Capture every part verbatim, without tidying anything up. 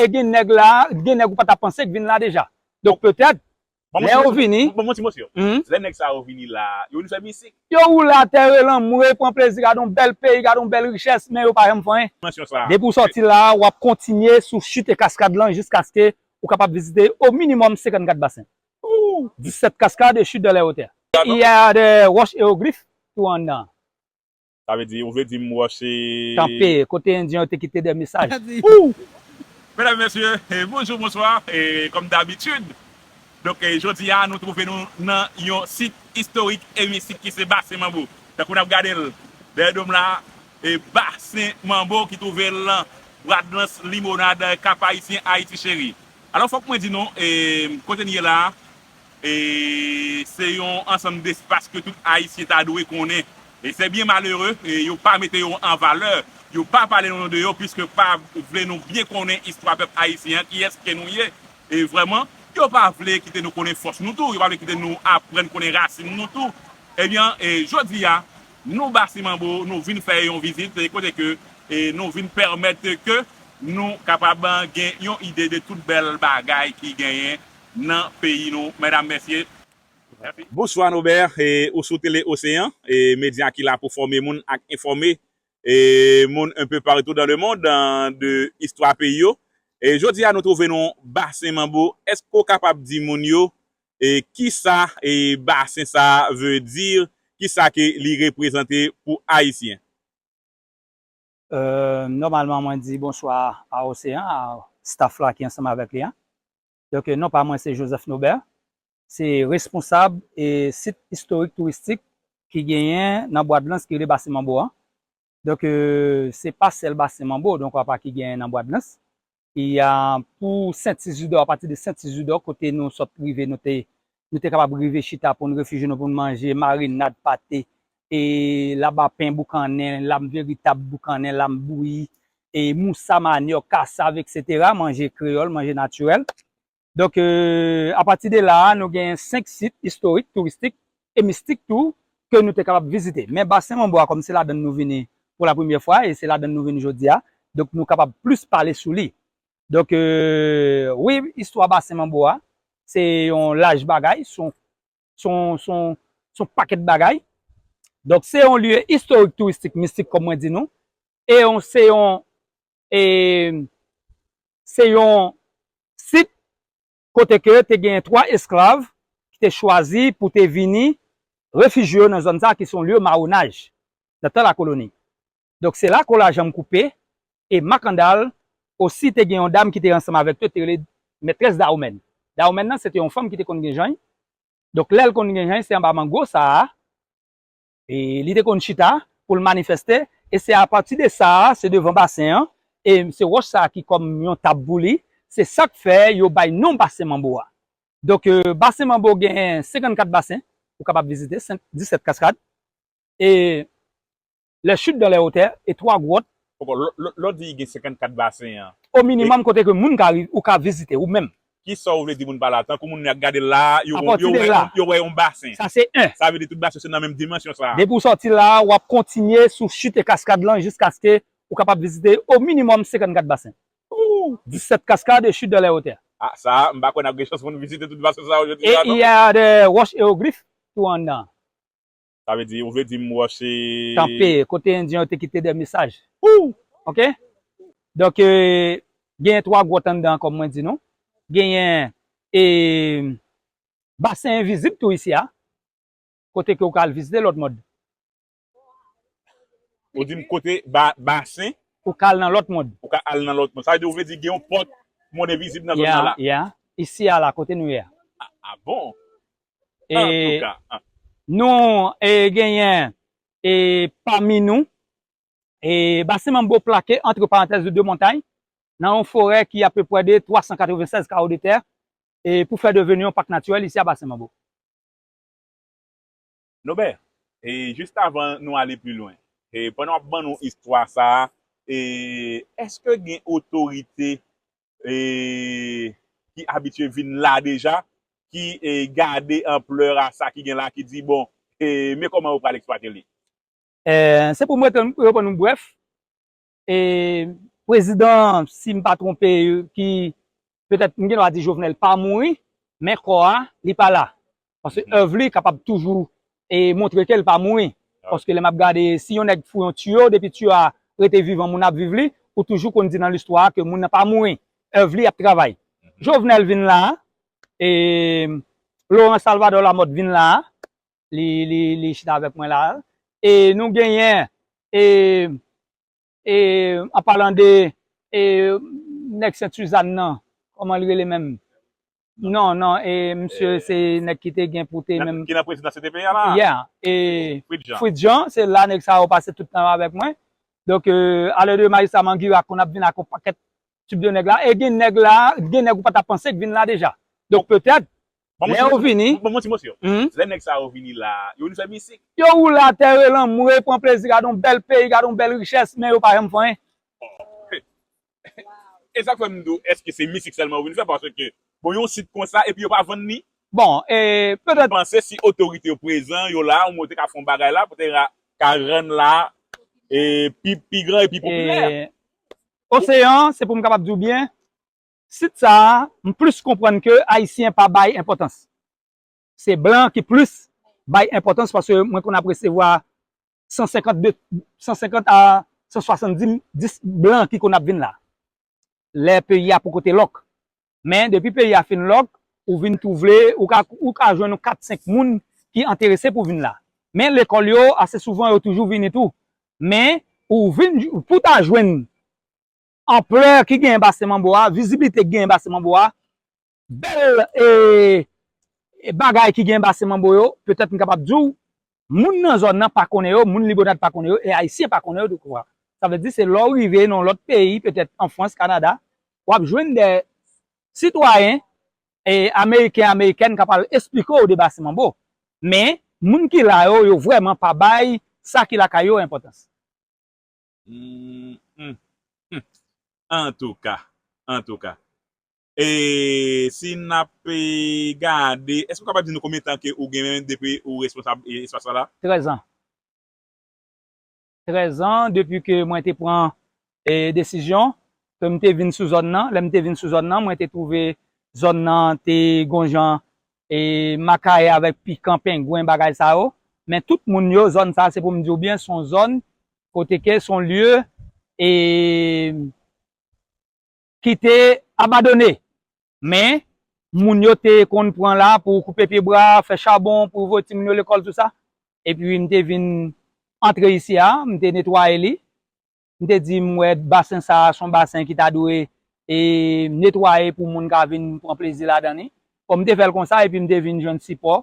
E gen nèg la, gen nèg ou pa ta panse k vin la deja. Donk petèt, lè yo vini, bon, bon, ti mesye, lè nèg sa yo vini la, yo vin fè misik. Yo woule atè, yo lanmou, yo pran plezi, gade yon bèl peyi, gade yon bèl richès, men yo pa janm fè anyen. Depi w sòti la, w ap kontinye sou chit e kaskad lan jiskaske ou kapab vizite o minimòm senkannkat basen. Disèt kaskad e chit dans les hauteurs. Il y a des roches hiéroglyphes tou anndan. Sa vle di, ou vle di m wòch e... Kanpe, kote endyen yo te kite de mesaj. Medam, mesye, eh, bonjou, bonswa, eh, kòm dabitid. Donk, eh, jodi a, nou twouve nou nan yon sit istorik e mistik ki se Basen Manbo. Tankou n ap gade l, dèyè do m la, eh, Basen Manbo ki twouve l nan Bwadlans Limonad, Kap Ayisyen, Ayiti Cheri. Alò, fòk mwen di nou, eh, kote n ye la a, e se yon ansanm despas ke tout Ayisyen ta dwe konnen. E se byen malere, e yo pa mete yo an valè, yo pa pale nan non de yo, piske pa vle nou byen konnen istwa pèp ayisyen an, kiyès ke nou ye. E vrèman, yo pa vle kite nou konnen fòs nou tou, yo pa vle kite nou aprann konnen rasin nou tou. Ebyen, e jodi a, nou Basen Manbo, nou vin fè yon vizit, e kote ke, e nou vin pèmèt ke nou kapab gen yon ide de tout bèl bagay ki genyen nan peyi nou, medam, mesye. Mèsi. Bonswa, Nobert. E, ou sou Tele Oseyan, e, medya ki la pou fòme moun ak enfòme, e, moun un peu partout dans le monde, an, de istwa peyi yo. E, jodi a, nou twouve nou Basen Manbo. Èske w kapab di moun yo, e, kisa, e, basen sa vle di, kisa ke li reprezante pou Ayisyen? Euh, nòmalman, mwen di bonswa a Oseyan, a staff la ki ansanm avèk li an. Donk, non pa mwen se Joseph Nobert, se responsab e sit istorik touristik ki genyen nan Bwadlans ki rele Basen Manbo an. Donk, euh, se pa sèl Basen Manbo, donk, apa ki genyen nan Bwadlans. E, a, pou Sent Izidò, apati de Sent Izidò, kote nou sot rive, nou te, nou te kapab rive chita pou n refijye nou, pou n manje marinad, pate, e labapen boukannen, lam veritab boukannen, lam bouyi, e mousa manyòk, kasav, etsetera, manje kreyòl, manje natirèl. Donk, euh, apati de la a, nou gen senk sit istorik, touristik e mistik tou ke nou te kapab vizite. Men Basen Manbo a, kòm se ladan l nou vini pou la premyè fwa e se ladan l nou vini jodi a, donk nou kapab plis pale sou li. Donk, euh, wi, istwa Basen Manbo a, se yon laj bagay, se yon, se yon, se yon, se yon pakèt bagay. Donk, se yon lye istorik, touristik, mistik, kòm mwen di nou. E yon, se yon, e, se yon sit kote ke te gen twa esklav ki te chwazi pou te vini refijye yo nan zòn sa a ki se yon lye mawonaj nan tan lakoloni. Donk, se la Kola Janm Koupe e Makandal osi te gen yon dam ki te ansanm avèk yo, te rele Mètrès Dawmèn. Dawmèn nan, se te yon fanm ki te konn gen jany. Donk, lè l konn gen jany, se anba mango sa a, e li te konn chita pou l manifeste, e se apati de sa a, se devan basen an, e se wòch sa a ki kòm yon tab pou li, se sa k fè yo bay non Basen Manbo a. Donk, euh, Basen Manbo gen senkannkat basen, ou kapab vizite, senk, disèt kaskad, e les chutes dans les hauteurs, e twa gwòt. Poko, lè, lè, lè w di gen senkannkat basen an, o minimòm, e kote ke moun ka rive, ou ka vizite, ou menm. Kisa w vle di moun pa la? Tankou moun y ap gade l la, yo, yo wè, yo wè yon basen. Sa se en. Sa vle di tout basen se nan menm dimansyon sa a. Depi w sòti la, w ap kontinye sou chit e kaskad lan jiskaske ou kapab vizite o minimòm senkannkat basen. Disèt kaskad e chute dans les hauteurs. Ah, sa, m pa kwè n ap gen chans pou n vizite tout basen sa yo jodi a, non. Et il y a des roches hiéroglyphes tou anndan. Sa vle di, ou vle di m wòch e... Kanpe, kote endyen yo te kite de mesaj. Ok? Donk, euh, genyen twa gwòt anndan, kòm mwen di nou. Genyen, e, basen envizib tou isi a. Kote ke ou ka al vizite lòt mond. Ou di m kote ba-, basen? Ou ka al nan lòt mond. Ou ka al nan lòt mond. Sa vle di, ou vle di gen yon pòt mond envizib nan zòn nan la? Ya, ya. Isi a la, kote nou ye a. Ah, ah bon? E antouka, ah. Nou, e, genyen, e, pami nou, e, Basen Manbo plake, antre parantèz, de de montay, nan yon forè ki apeprè de twa san katreven sèz kawo de tè, e, pou fè deveni yon pak natirèl isi a Basen Manbo. Nobè, e jis avan nou ale pi lwen, e pandan w ap ban nou istwa sa a, e èske gen otorite, e ki abitye vin la deja, ki, e, gade anplè a sa ki gen la, ki di, bon, e men kòman yo pral eksplwate li? E, se pou mwen reponn ou brèf, e, prezidan, si m pa twonpe, ki petèt m gen dwa di Jovenel pa mouri, men kò a, li pa la. Paske èv li kapab toujou e montre ke l pa mouri. Paske lè m ap gade, si yon nèg foure yon tiyo, depi tiyo a rete vivan, moun ap viv li, ou toujou konn di nan listwa ke moun nan pa mouri. Èv li ap travay. Jovenel vin la, e Laurent Salvador Lamothe vin la, li, li, li chita avèk mwen la. E nou genyen, e, e, an palan de, e, nèg Sent Sizàn nan, kòman li rele menm? Non, non, e, misye se nèg ki te gen pou te menm. Ki nan prezidans C T P A la? Yeah, e Fritz Jean. Fritz Jean, se la nèg sa yo pase tout tan yo avèk mwen. Donk, e, alè de majistra Mangira konn ap vin ak yon pakèt tip de nèg la. E gen nèg la, gen nèg ou pa t ap panse k vin la deja. Donk, petèt, lè yo vini. Bon, bon, ti mosye. Lè nèg sa yo vini la, yo vin fè misik. Yo woule atè, yo lanmwe, pran plezi, gade yon bèl peyi, gade yon bèl richès, men yo pa janm fè anyen. E sa k fè m di w, èske se misik sèlman yo vin fè? Paske, bon, yon sit konsa, epi yo pa vann li. Bon, e petèt. M panse si otorite yo prezan, yo la, ou mwen te ka fè yon bagay la, pou te ka rann la, e, pi, pi gran e pi popilè. E, Oseyan, se pou m kapab di w byen, sit sa a, m plis konprann ke Ayisyen pa bay enpòtans. Se blan ki plis bay enpòtans, paske mwen konn ap resevwa san senkant de, san senkant a san swasanndis blan ki konn ap vin la. Lè peyi a poko te lòk. Men depi peyi a fin lòk, ou vin twouve, ou ka, ou ka jwenn yon kat senk moun ki enterese pou vin la. Men lekòl yo, ase souvan, yo toujou vini tou. Men ou vin, pou ta jwenn anplè ki genyen Basen Manbo a, vizibilite ki genyen Basen Manbo a, bèl, e, e bagay ki genyen Basen Manbo yo, petèt m kapab di w, moun nan zòn nan pa konnen yo, moun Libonad pa konnen yo, e Ayisyen pa konnen yo toutfwa. Sa vle di se lè w rive nan yon lòt peyi, petèt an Frans, Kanada, w ap jwenn de sitwayen, e, ameriken, amerikèn k ap al esplike w de Basen Manbo. Men, moun ki la yo, yo vrèman pa bay sa ki lakay yo enpòtans. Hmm, hmm, hmm. Antouka, antouka. E si n ap, e, gade, èske w kapab di nou konbyen tan ke ou gen menm depi ou responsab, e, espas sa la? Trèz an. Trèz an depi ke mwen te pran, e, desizyon ke m te vin sou zòn nan. Lè m te vin sou zòn nan, mwen te twouve zòn nan te gon jan, e, makayè avèk pikan, pengwen, bagay sa yo. Men tout moun yo, zòn sa, se pou m di w byen, se yon zòn kote ke se yon lye, e, ki te abandone. Men, moun yo te konn pran la pou koupe pye bwa, fè chabon, pou voye timoun yo lekòl, tou sa. Epi m te vin antre isi a, m te netwaye li. M te di, m wè basen sa a se yon basen ki ta dwe, e, netwaye pou moun ka vin pran plezi ladan li. Bon, m te fè l konsa, epi m te vin jwenn sipò.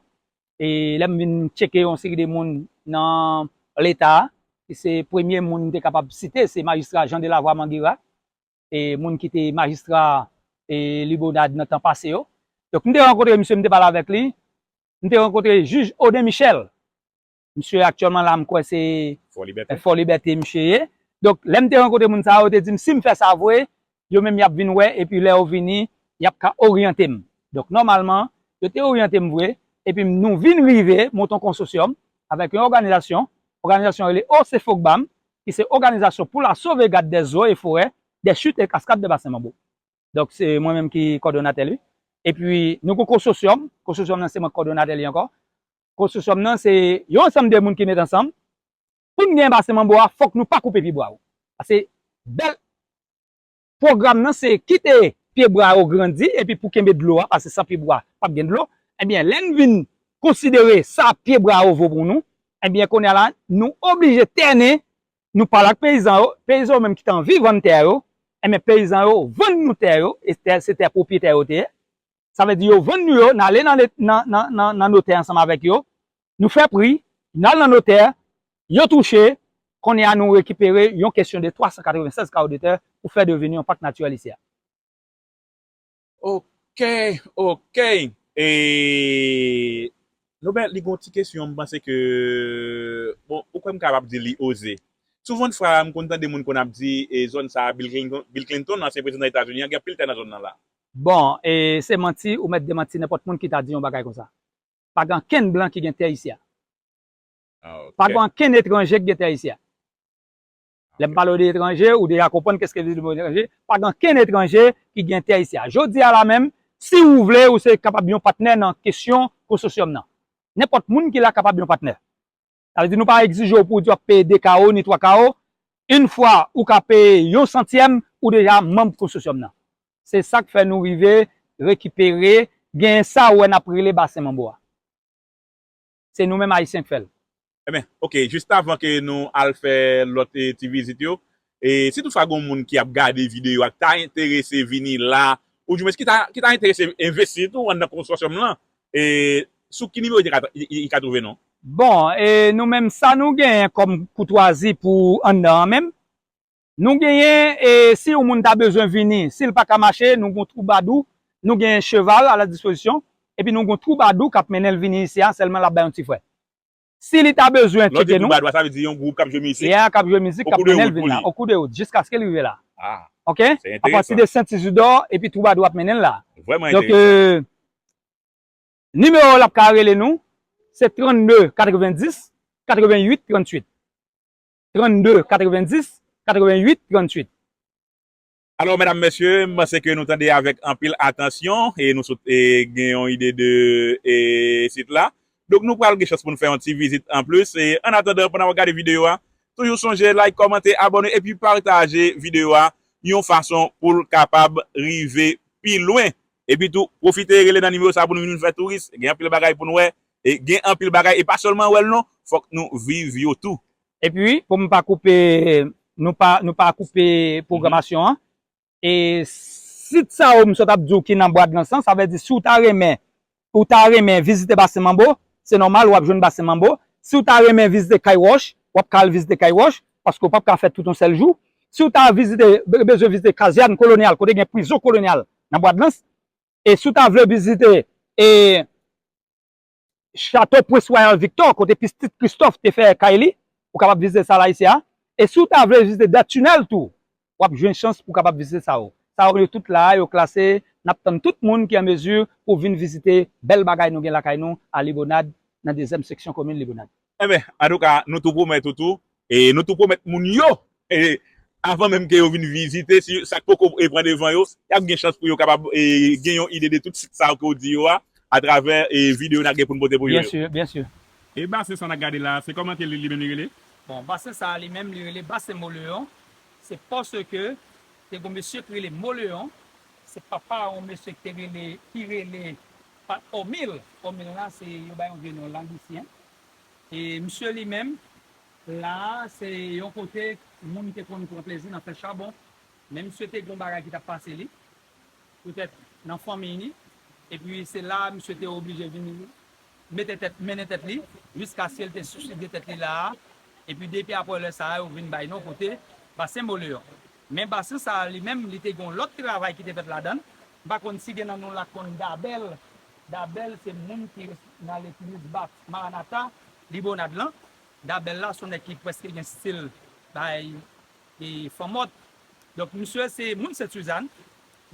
E lè m vin tcheke yon seri de moun nan Leta, ki se premye moun m te kapab site, se majistra Jean de Lavoie Manguera, e moun ki te majistra, e, Libonad nan tan pase yo. Donk, m te rankontre misye, m te pale avèk li. M te rankontre jij Odin Michel. Misye aktyèlman la, m kwè se Fò Libète. Fò Libète misye ye. Donk, lè m te rankontre moun sa yo, yo te di m, si m fè sa vre, yo menm y ap vin wè, epi lè yo vini, y ap ka oryante m. Donk, nòmalman, yo te oryante m vre, epi nou vin rive monte yon konsosyòm avèk yon òganizasyon, òganizasyon rele O C Fogbam, ki se Organisation pour la Sauvegarde des Eaux et Forêts, des Chutes et Cascades de Bassin Mambo. Donk, se mwen menm ki kòdonatè li. Epi, nou gon konsosyòm, konsosyòm nan se mwen kòdonatè li ankò. Konsosyòm nan se yon ansanm de moun ki met ansanm. Pou n gen Basen Manbo a, fòk nou pa koupe pye bwa yo. Paske bèl pwogram nan se kite pye bwa yo grandi, epi pou kenbe dlo a, paske san pye bwa, p ap gen dlo. Ebyen, lè n vin konsidere sa pye bwa yo vo pou nou, ebyen, kounye a la, nou oblije tène, nou pale ak peyizan yo, peyizan yo menm ki te anvi vann tè yo, ebyen, peyizan yo vann nou tè yo, e tè, se tè pwopyetè yo te ye. Sa vle di yo vann nou yo, n ale nan, nan, nan, nan, nan notè ansanm avèk yo, nou fè pri, n al nan notè, yo touche, kounye a nou rekipere yon kesyon de twa san katrevennsèz kawo de tè pou fè deveni yon pak natirèl isi a. Ok, ok. E, Nobel, li gon ti kesyon, m panse ke, bon, ou kwè m kapab di li oze. Souvan fwa, m konn tande moun konn ap di, e, zòn sa a, Bill Clinton, Bill Clinton, ansyen prezidan Etazini an, gen anpil tè nan zòn nan la. Bon, e, se manti, ou mèt demanti nenpòt moun ki ta di yon bagay konsa. Pa gen ankenn blan ki gen tè isi a. Ah, ok. Pa gen ankenn etranje ki gen tè isi a. Lè m pale w de etranje, ou deja konprann kèske vle di mo etranje. Pa gen ankenn etranje ki gen tè isi a. Jodi a la menm, si ou vle, ou se kapab yon patnè nan kesyon konsosyòm nan. Nenpòt moun ki la kapab yon patnè. Sa vle di nou pa egzije w pou w di w ap peye de kawo ni twa kawo. Yon fwa ou ka peye yon santyèm, ou deja manm konsosyòm nan. Se sa k fè nou rive rekipere, genyen sa ou wè n ap rele Basen Manbo a. Se nou menm Ayisyen k fè l. Ebyen, oke, jis avan ke nou al fè lòt, eh, ti vizit yo, e si toutfwa gen moun ki ap gade videyo a, ki ta enterese vini la, oudimwens ki ta, ki ta enterese envesti tou anndan konsosyòm lan, e sou ki nimewo li te ka, li, li ka twouve nou? Bon, e nou menm sa nou genyen kòm koutwazi pou anndan an menm. Nou genyen, e si yon moun ta bezwen vini, si l pa ka mache, nou gon twoubadou, nou genyen cheval a la dispozisyon, epi nou gon twoubadou k ap mennen l vini isi a, sèlman l ap bay yon ti frè. Si li ta bezwen tcheke nou. Lè w di twoubadou a, sa vle di yon gwoup k ap jwe mizik? Yeah, k ap jwe mizik, k ap mennen l vin la, o kou de wout, jiskaske li rive la. Ah, oke? Se enteresan. Apati de Sent Izidò, epi twoubadou ap mennen l la. Vrèman enteresan. Donk, e, nimewo l ap ka rele nou, se trannde katrevenndis, katrevennuit, tranntuit. Trannde katrevenndis, katrevennuit, tranntuit. Alò, medam, mesye, m panse ke nou tande avèk anpil atansyon e nou sot, e, gen yon ide de, e, sit la. Donk, nou pral gen chans pou n fè yon ti vizit anplis. E, annatandan, pandan w ap gade videyo a, toujou sonje like, kòmante, abòne epi pataje videyo a yon fason pou l kapab rive pi lwen. Epi tou, pwofite rele nan nimewo sa pou nou vin fè touris. Gen anpil bagay pou n wè. E gen anpil bagay, e pa sèlman wè l non, fòk nou viv yo tou. Epi, pou m pa koupe, nou pa, nou pa koupe pwogramasyon an. E sit sa yo m sot ap di w ki nan Bwadlans lan, sa vle di si w ta renmen, ou ta renmen vizite Basen Manbo, se nòmal w ap jwenn Basen Manbo. Si w ta renmen vizite Kay Wòch, w ap ka al vizite Kay Wòch, paske w p ap ka fè tout yon sèl jou. Si w ta vizite, be-, bezwen vizite kazèn kolonyal, kote gen prizon kolonyal nan Bwadlans, e si w ta vle vizite, e, chato Prince Royal Victor, kote pitit Christophe te fè kay li, ou kapab vizite sa la isi a. E si w ta vle vizite Dètinèl tou, w ap jwenn chans pou w kapab vizite sa yo. Sa yo, yo tout la, yo klase, n ap tann tout moun ki an mezi pou vin vizite bèl bagay nou gen lakay nou a Libonad, nan dezyèm seksyon komin Libonad. Enben, antouka, nou tou pwomèt ou tou, e nou tou pwomèt moun yo, e avan menm ke yo vin vizite, si sa k poko, e, pran devan yo, y ap gen chans pou yo kapab, e, gen yon ide de tout sit sa yo ke w di yo a, atravè, e, videyo n ap gen pou n pote pou yo. Byen si, byen si. E basen sa n ap gade la, se kòman ke li, li menm li rele? Bon, basen sa a li menm li rele Basen Moleyon. Se paske te gon mesye ki rele Moleyon. Se papa yon mesye ki te rele, ki rele Pat Omil. Omil la, se yo bay yon vye non lang isi, en. E misye li menm, la a, se yon kote moun te konn pran plezi nan fè chabon. Men misye te gen yon bagay ki t ap pase li, petèt nan fanmiy li. Epi se la a misye te oblije vin mete tèt, mennen tèt li, jiskaske l te siside tèt li la a. Epi depi apre lè sa a, yo vin bay non kote Basen Moleyon. Men basen sa a li menm, li te gen yon lòt travay ki te fèt ladan l. M pa konn si gen nan nou la k konn Dabèl. Dabèl se moun ki nan legliz Bat Maranata, Libonad lan. Dabèl la, se yon nèg ki prèske gen stil bay, e, fanmòt. Donk, misye se moun Sent Sizàn,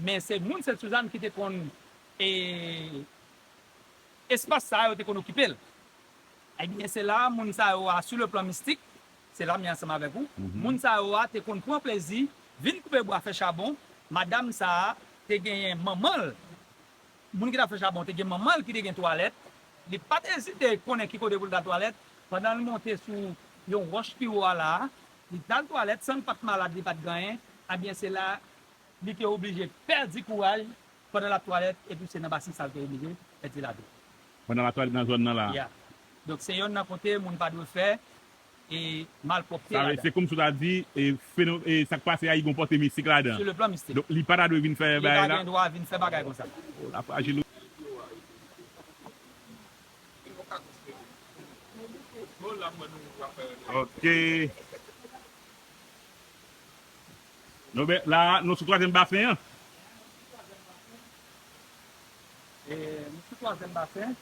men se moun Sent Sizàn ki te konn, e, espas sa a, yo te konn okipe l. Ebyen, se la a moun sa yo a, sou le plan mistik, se la m ye ansanm avèk ou, moun sa yo a te konn pran plezi, vin koupe bwa, fè chabon. Madanm sa a te genyen manman l, moun ki t ap fè chabon te gen manman l ki te gen twalèt. Li pa t ezite konnen ki kote pou l t al twalèt. Pandan l monte sou yon wòch pi wo a la a, li t al twalèt san l pa t malad, li pa t gen anyen. Ebyen, se la li te oblije pèdi kouraj pandan l ap twalèt, epi se nan basen sa l te oblije pèdi lavi l. Pandan l ap twalèt nan zòn nan la? Ya. Donk, se yonn nan kote moun pa dwe fè e malpwòpte ladan. Sa vle, se kòmsi w ta di, e, fenom-, e, sa k pase a, li gen yon pòte mistik ladan. Sou le plan mistik. Donk, li pa ta dwe vin fè bagay la? Li pa gen dwa vin fè bagay konsa. Oh, la frajil. Ok. Nou ben, la, nou sou twazyèm basen an. E, nou sou twazyèm basen.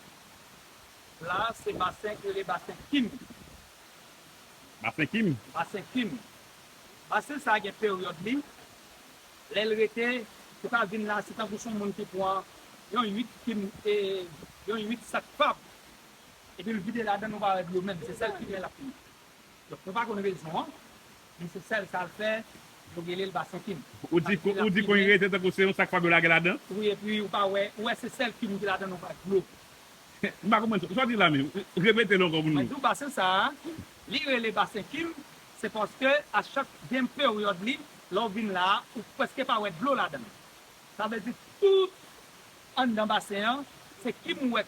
La, se basen ki rele Basen Kim. Basen Kim? Basen Kim. Basen sa a gen peryòd li. Lè l rete, ou ka vin la, se tankou se yon moun ki pran yon uit kim, e, yon uit sak fab. Epi l vide ladan l, ou pa wè dlo menm. Se sèl kim l ap pran. Donk, nou pa konn rezon an. Men se sèl sa l fè, yo rele l Basen Kim. Ou di, ou di konn rete tankou se yon sak fab yo lage ladan? Wi, epi ou pa wè, ou wè se sèl kim ki ladan nan yon vag dlo. M pa konprann sa. Sa w di la menm? Repete l ankò pou nou. Mwen di w basen sa a, li rele Basen Kim, se paske a chak dèm peryòd li, lè w vin la a, ou prèske pa wè dlo ladan l. Sa vle di tout anndan basen an, se kim ou wè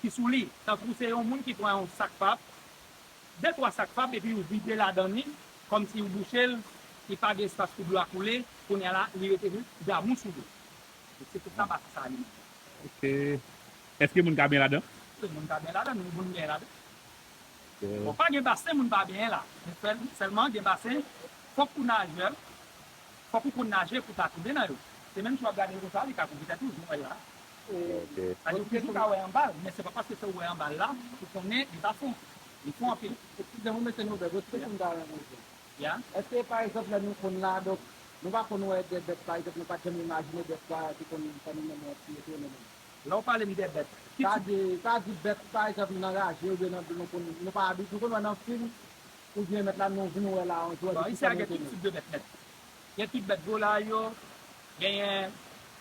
ki sou li. Tankou se yon moun ki pran yon sak fab, de twa sak fab, epi ou vide ladan li, kòmsi ou bouche l, li pa gen espas pou dlo a koule, kounye a la, li rete damou sou li. Se pou sa basen sa a li menm. Ok. Èske moun ka benyen ladan? Wi, moun ka benyen ladan, nou moun benyen ladan. Ok. Bon, pa gen basen moun pa benyen la. Men sèl-, sèlman gen basen, fòk ou najè, fòk ou konn naje pou ta tonbe nan yo. Se menm si w ap gade l konsa, li ka kouvri tèt ou, jan w wè l la. Ok. Sa di, ou toujou ka wè anba l, men se pa paske se ou wè anba l la, ou konnen li pa fon. Li fon anpil. Eskize m, mesye Nobèl, respè pou m ta renmen fè. Ya. Èske, pa egzanp, lè nou konn la, donk, nou pa konn wè de bèt, pa egzanp, nou pa t janm imajine bèt sa ki konn fè nou menm yon ti etone menm? Lè w pale m de bèt, ki tip? Sa di, sa di bèt, pa egzanp, nan raje oubyen nan, nou konn, nou pa abitye, nou konn wè nan fim, oubyen mèt la nou vin wè la yon jou. Bon, isi a gen tout tip de bèt nèt. Gen tout bèt volay yo, genyen,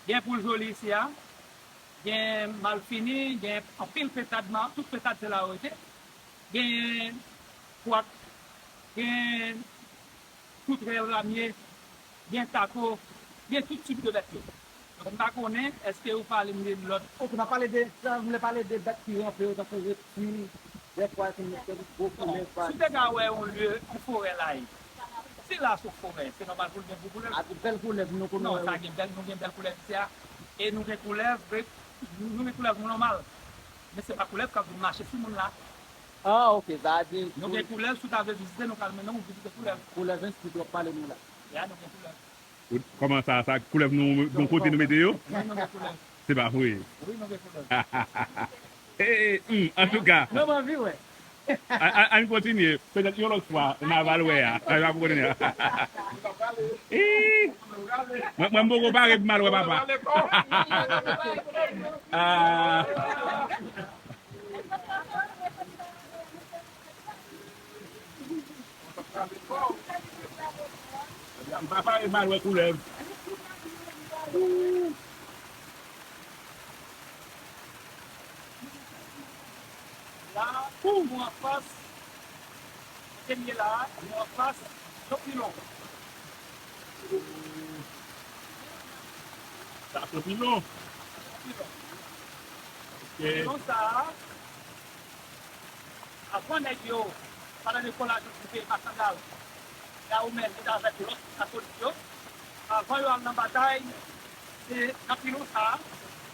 gen poul joli isi a, gen malfini, gen anpil pentad, tout pentad se la yo rete. Gen kwak, gen toutrèl, ramye, gen tako, gen tout tip de bèt yo. Donk, m pa konnen, èske ou pale m de lòt? Ok, n ap pale de, sa, m vle pale de bèt ki ranpe yo, tankou reptil, dèfwa, se gwo koulèv. Bon, si w te ka wè yon lye, yon forè la ye. Si la se yon forè, se nòmal pou l gen gwo koulèv. A, gen bèl koulèv, nou konnen. Non, sa gen bèl, nou gen bèl koulèv isi a. E nou gen koulèv, nou gen koulèv nou nòmal. Men se pa koulèv k ap vin mache sou moun la. Ah, ok, sa di nou gen koulèv, si w ta vle vizite, nou ka mennen w vizite koulèv. Koulèv enstwi w ap pale nou la. Ya, nou gen koulèv. Kòman sa, sa koulèv nou, bon kote nou mete yo? Wi, nou gen koulèv. Se pa vre. Wi, nou gen koulèv. Eh, eh, hmm, antouka. Mwen, m anvi wè. A, a, ann kontinye. Petèt yon lòt fwa, n a va l wè a. A, n a kontinye. Ih! Mwen, mwen, m poko pare pou m al wè papa. Ah. M pa pare m al wè koulèv. La, nou anfas, kote m ye la, nou anfas yon pilon. Sa se pilon. Pilon. Ok. Pilon sa a, avan nèg yo, pandan lekòl la, yo koupe makandal, Dawomè, li t avèk lòt katolik yo. Avan yo al nan batay, se nan pilon sa a,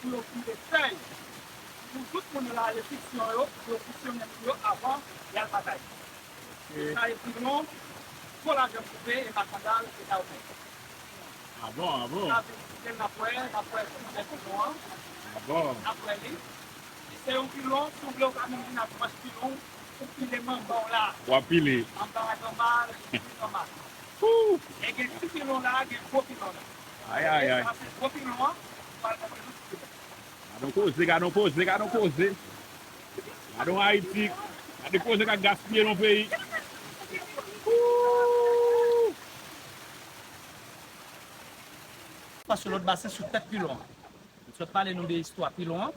pou yo koupe fèy. Pou tout moun yo lave fiksyon yo, pou yo fiksyone moun yo avan y al batay. Ok. Sa e pilon, Fò Lajan Koupe e makandal e Dawomè. Ah bon, ah bon? Sa vin vizite l, n ap wè, n ap wè koulè pilon an. Ah bon? N ap wè li. Se yon pilon, si w vle, w ka menm vin ak manch pilon, ou pile manman w la. W ap pile. Anba granma, li pile anba. Ou! E gen ti pilon la, gen gwo pilon la. Ay, ay, ay. Sa se gwo pilon an, ou pral montre nou ti pilon. Gade yon koze, gade yon koze, gade yon koze. Gade yon Ayiti, gade koze k ap gaspiye nan peyi. Ou! Pase lòt basen sou tèt pilon an. M sot pale nou de istwa pilon an.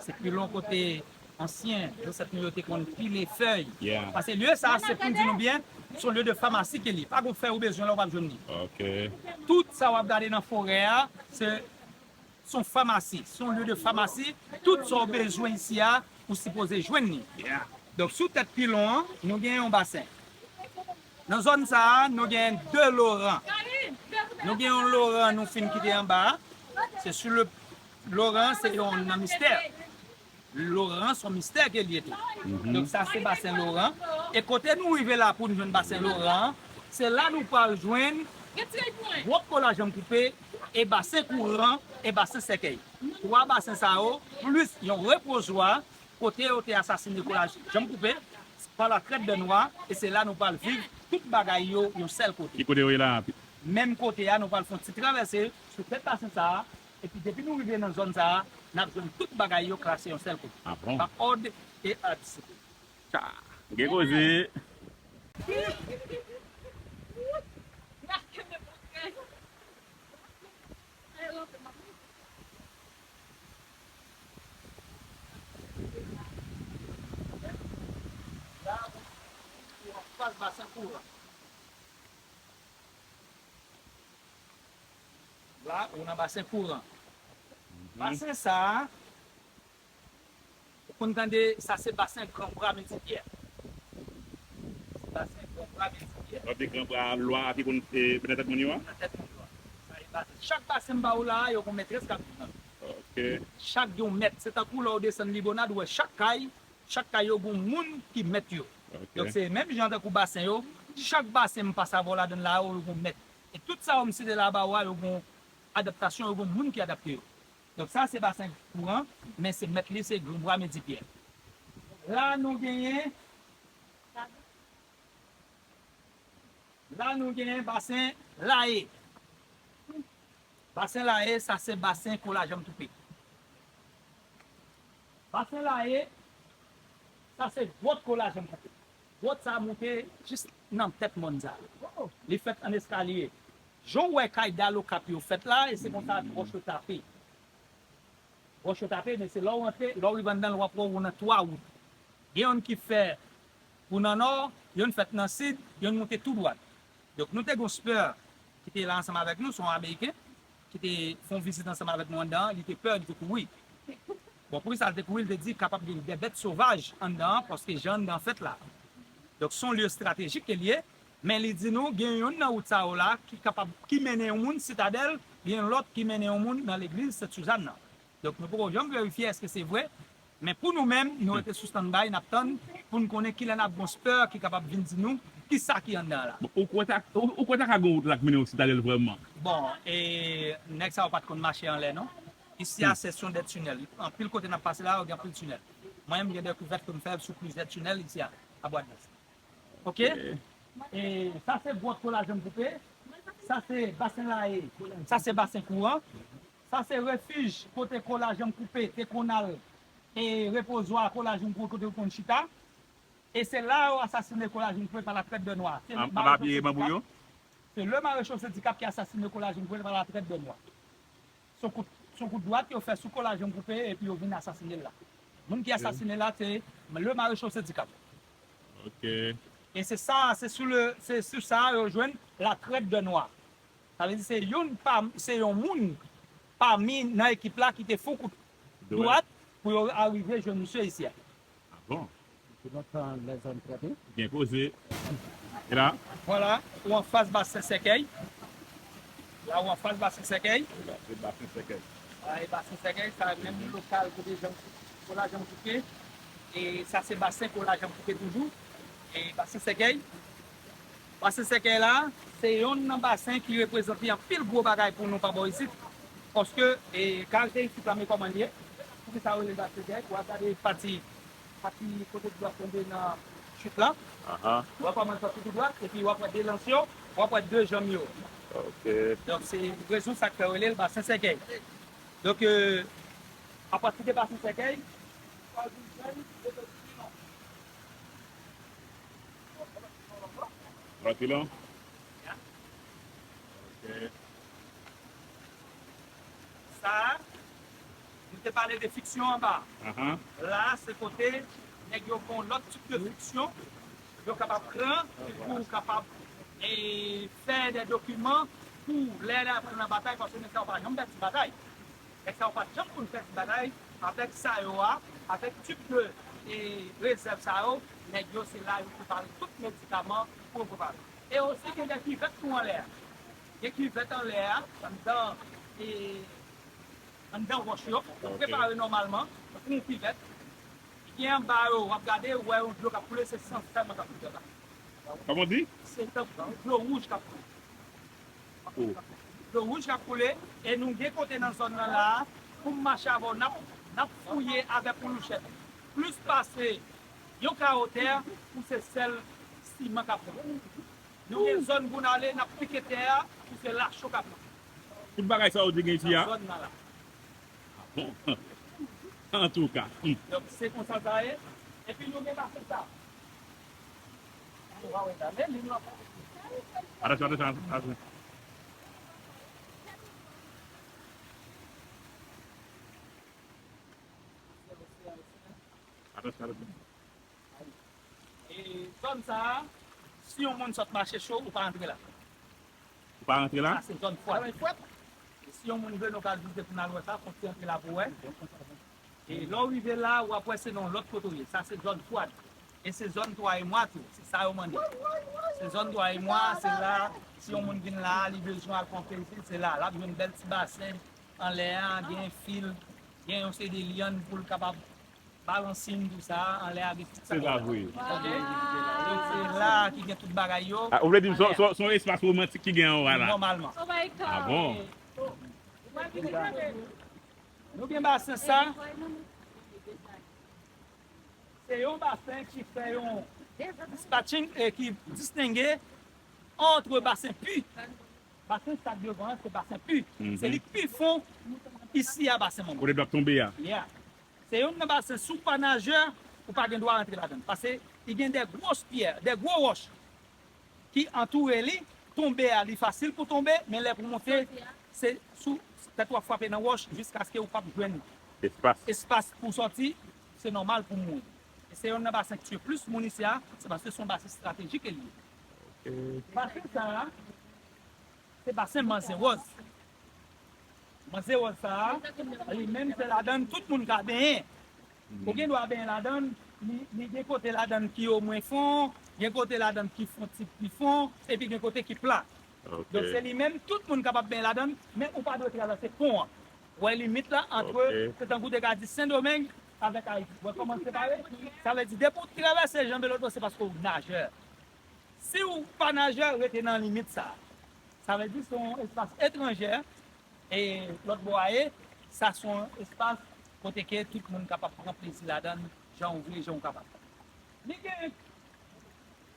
Se pilon kote ansyen zansèt nou yo te konn pile fèy. Yeah. Paske lye sa a, se pou m di nou byen, se yon lye de famasi ke li ye. Pa gen fèy ou bezwen la, ou p ap jwenn li. Ok. Tout sa w ap gade nan forè a, se, se yon famasi, se yon lye de famasi. Tout sa w bezwen isi a, ou sipoze jwenn li. Yeah. Donk, sou tèt pilon an, nou gen yon basen. Nan zòn sa a, nou gen de loran. Nou gen yon loran nou fin kite anba a. Se sou le, loran se yon nan mistè. Loran se yon mistè ke li ye tou. Mhm. Donk sa se basen loran. E kote nou rive la pou nou jwenn basen loran an, se la nou pral jwenn gwòp Fò Lajan Koupe e basen kouran e basen sèkèy. Twa basen sa yo, plis yon repozwa, kote yo te asasine Fò Lajan Koupe, pa la trèt dè nwa, e se la nou pral viv tout bagay yo yon sèl kote. Ki kote yo ye la a? Menm kote a, nou pral fè yon ti travèse sou tèt basen sa a, epi depi nou rive nan zòn sa a, n ap jwenn tout bagay yo klase yon sèl kote. Ah bon? Pa òd e a disiplin. Tcha, gen koze. La, ou anfas basen kouran. La, ou nan basen kouran. Basen sa a, ou konn tande, sa se basen Gran Bra Medipyè. Se basen Gran Bra Medipyè. Lè w di Gran Bra, lwa a ki konn, e, nan tèt moun yo a? Nan tèt moun yo a. Sa e basen. Chak basen m ba ou la a, yo gon mètrès k ap viv nan. Ok. Chak gen yon mèt. Se tankou lè w desann Libonad, ou wè chak kay, chak kay yo gon moun ki mèt yo. Ok. Donk, se menm jan tankou basen yo, chak basen m pase avè w ladan l la, yo gon mèt. E tout sa yo m site la ba ou a, yo gon adaptasyon, yo gon moun ki adapte yo. Donk, sa se basen kouran, men se mèt li, se Gran Bra Medipyè. La, nou genyen, la, nou genyen basen Laye. Basen Laye, sa se basen Kolajanm Toupe. Basen Laye, sa se gwòt Kolajanm Toupe. Gwòt sa a moute jis nan tèt mòn sa a. Li fèt an eskalye. Jan w wè kay Dal Okap yo fèt la, e se konsa wòch yo tape. Wòch yo tape, men se lè w rantre, lè w rive anndan l, w ap wè w nan twa wout. Gen youn ki fè pou nan nò, youn fèt nan sid, youn moute tou dwat. Donk, nou te gen yon spè ki te la ansanm avèk nou, se yon Ameriken, ki te fè yon vizit ansanm avèk nou anndan an, li te pè, li te kouri. Bon, poukisa l te kouri? Li te di kapab gen de bèt sovaj anndan an, paske jan anndan an fèt la. Donk, se yon lye estratejik ke l ye, men li di nou, gen youn nan wout sa yo la ki kapab, ki mennen yon moun Sitadèl, gen lòt ki mennen yon moun nan legliz Sent Sizàn nan. Donk, nou poko janm verifye èske se vre, men pou nou menm, nou rete sou standby, n ap tann pou n konnen kilè n ap gon spè ki kapab vin di nou kisa ki anndan an la. Bon, ou kwè ta, ou, ou kwè ta ka gon wout la k mennen yon Sitadèl vrèman? Bon, e nèg sa yo pa t konn mache anlè, non. Isi a, se, se yon de tinèl. Anpil kote n ap pase la, yo gen anpil tinèl. Mwen menm, gen dekivèt ke m fè sou plizyè tinèl isi a, a Bwadans. Ok? E sa se gwòt Kolajanm Koupe. Sa se basen Laye. Sa se basen kouran. Sa se refij kote Kolajanm Koupe te konn al, e repozwa Kolajanm Koupe kote yo konn chita. E se la yo asasine Kolajanm Koupe pa la trèt de nwa. Se An, anba pye banbou yo? Se le maréchal Sendikap ki asasine Kolajanm Koupe pa la trèt de nwa. Se yon kout, se yon kout dwat yo fè sou Kolajanm Koupe epi yo vin asasine l la. Moun ki asasine l la, se le maréchal Sendikap. Ok. E se sa, se sou le, se sou sa yo jwenn la trèt de nwa. Sa vle di se youn pa, se yon moun pami nan ekip la ki te fè yon kout dwat pou yo arive jwenn misye isi a. Ah bon? Ki lontan lèzòm trete? Byen koze. E la? Vwala, ou anfas Basen Sèkèy. La, ou anfas Basen Sèkèy. Basen Sèkèy. A, e Basen Sèkèy, sa menm lokal kote Jan, Kolajanm Koupe. E sa se basen Kolajanm Koupe toujou. E Basen Sèkèy. Basen Sèkèy la, se yonn nan basen ki reprezante anpil gwo bagay pou nou pa bò isit. Paske, e, karakteristik la, men kòman l ye. Poukisa yo rele l Basen Sèkèy? W ap gade pati, pati kote dlo ap tonbe nan chit la. Aha. W ap wè kòman l sòti tou dwat, epi w ap wè de lans yo, w ap wè de janm yo. Ok. Donk, se rezon sa k fè yo rele l Basen Sèkèy. Donk, e, apati de Basen Sèkèy, Tranquilo. Ok. Sa a, nou te pale de fiksyon anba. Ahan. La, se kote nèg yo fè yon lòt tip de fiksyon. Yo kapab pran pou kapab, e, fè de dokiman pou lè y ap pran nan batay, paske nèg sa yo pa janm pèdi batay. Nèg sa yo pa t janm konn fè ti bagay avèk sa yo a, avèk tip de, e, rezèv sa yo, nèg yo se la yo prepare tout medikaman pou yo prepare. E osi gen de kivèt tou anlè a. Gen kivèt anlè a, anndan, e, anndan wòch yo, yo prepare nòmalman pou yon kivèt. Gen anba yo, w ap gade, ou wè yon dlo k ap koule, se san sèlman k ap koule anba. Kòman w di? Se tankou dlo wouj k ap koule. Dlo wouj k ap koule, e nou gen kote nan zòn nan la a, pou m mache avè w, n ap, n ap fouye avèk yon louchèt plis pase yon kawo tè pou se sèl siman k ap pran. Nou gen zòn Gounale, n ap pike tè a pou se lacho k ap pran. Tout bagay sa yo di gen isi a? Nan zòn nan la. Bon. Antouka. Hmm. Donk, se konsa sa ye. Epi nou gen basen sa. Atansyon, atansyon, atansyon. E zòn sa a, si yon moun sot mache cho, ou pa antre la. Ou pa antre la? Sa se zòn fwad. E si yon moun vle, nou ka vizite pou n al wè sa, fòk ti antre la pou wè. E lè w rive la, w ap wè se nan lòt kote w ye. Sa se zòn fwad. E se zòn twa e mwa tou. Se sa yo mande. Se zòn twa e mwa, se la, si yon moun vin la, li bezwen al pran plezi, se la. L ap jwenn bèl ti basen anlè a, gen fil, gen yon seri de lyann pou l kapab balansin, tou sa, anlè a gen tout sa. Se la vre. Ok? Donk, se la ki gen tout bagay yo. Ah, ou vle di m se yon, se yon, se yon espas romantik ki gen anwo a la? Nòmalman. Oh my God. Ah bon? Nou gen basen sa. Se yon basen ki fè yon dispatching e ki distenge antre basen pi. Basen sa k devan an, se basen pi. Se li k pi fon isi a, basen Manman. Kote dlo ap tonbe a. Yeah. Se youn nan basen, si w pa najè, ou pa gen dwa rantre ladan l. Paske li gen de gwos pyè, de gwo wòch ki antoure li. Tonbe a, li fasil pou tonbe, men lè pou monte, se sou tèt w ap frape nan wòch jiskaske ou p ap jwenn espas, espas pou sòti, se nòmal pou mouri. E se youn nan basen ki tiye plis moun isi a, se paske se yon basen estratejik ke li ye. Ok. Basen sa a, se basen Manzè Wòz. Manzè Wòz sa a, li menm se ladan l tout moun ka benyen. Ou gen dwa benyen ladan l, li, li gen kote ladan l ki omwen fon, gen kote ladan l ki fon ti pi fon, epi gen kote ki pla. Ok. Donk se li menm, tout moun kapab benyen ladan l, men ou pa dwe travèse pon an. Ou wè limit la antre, ok, se tankou te ka di Sendomeng avèk Ayiti. Ou wè kòman l separe? Sa vle di, depi w travèse janbe lòt bò, se paske w najè. Si w pa najè, rete nan limit sa a. Sa vle di se yon espas etranjè, e lòt bò a ye, sa se yon espas kote ke tout moun kapab pran plezi ladan l, jan w vle, jan w kapab. Li gen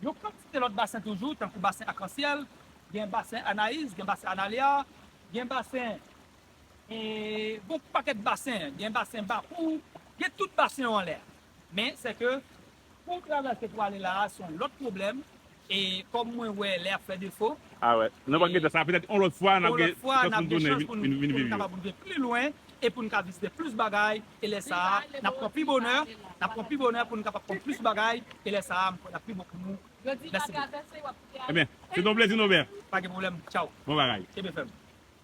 yon kantite lòt basen toujou, tankou basen Akansyèl, gen basen Anayiz, gen basen Analya, gen basen E gon pakèt basen, gen basen Bapou, gen tout basen yo anlè a. Men, se ke pou w travèse pou ale la a, se yon lòt pwoblèm. E kòm mwen wè lè ap fè defo, a wè, nou pa gen tan sa, petèt yon lòt fwa, n ap gen chans pou n tounen, vin, vin, vin, vin viv yo. Kapab rive pli lwen e pou n ka vizite plis bagay. E lè sa a, n ap pran pi bonè, n ap pran pi bonè pou n kapab pran plis bagay. E lè sa a, m kwè l ap pi bon pou nou. Mèsi. Ebyen, se yon plezi, Nobè. Pa gen pwoblèm. Tchaw. Bon bagay. Kenbe fèm.